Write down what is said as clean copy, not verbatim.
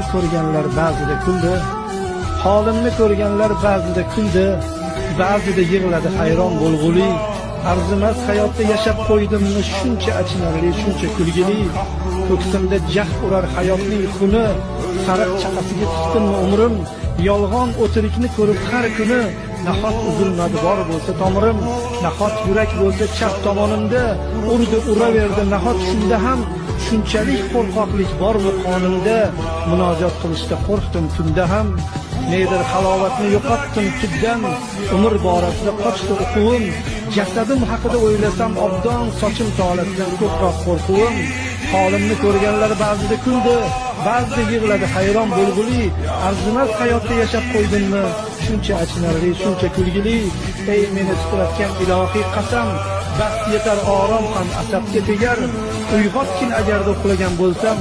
Holimni ko'rganlar ba'zida kuldi. Holimni ko'rganlar ba'zida kuldi, ba'zida yig'ladi hayron bo'lg'uli. Arzimas hayotda yashab qo'ydimmi shuncha achinarli, shuncha kulgili. Ko'ksimda jahd urar hayotning xuni, sariq chaqasiga tiqdimmi umrim. Yolg'on o'tirikni ko'rib har kuni, nahot uzilmadi bor bo'lsa tomirim, nahot yurak bo'lsa chap tomonimda, urdi uraverdi nahot shunda ham shunchalik qo'rqoqlik bormi qonimda. Munojot qilishda qo'rqdim tunda ham, nedir halovatni yo'qotdim tubdan, umr borasida qochdi uquvim, jasadim haqida o'ylasam obdon, sochim tolasidan ko'proq qo'rquvim. Holimni ko'rganlar ba'zida kuldi, ba'zida yig'ladi hayron bo'lg'uli. Arzimas hayotda yashab qo'ydimmi shuncha achinarli, shuncha kulgili. Ey meni titratgan ilohiy qasam, bas yetar orom ham asabga tegar, uyg'otgin agarda uxlagan bo'lsam.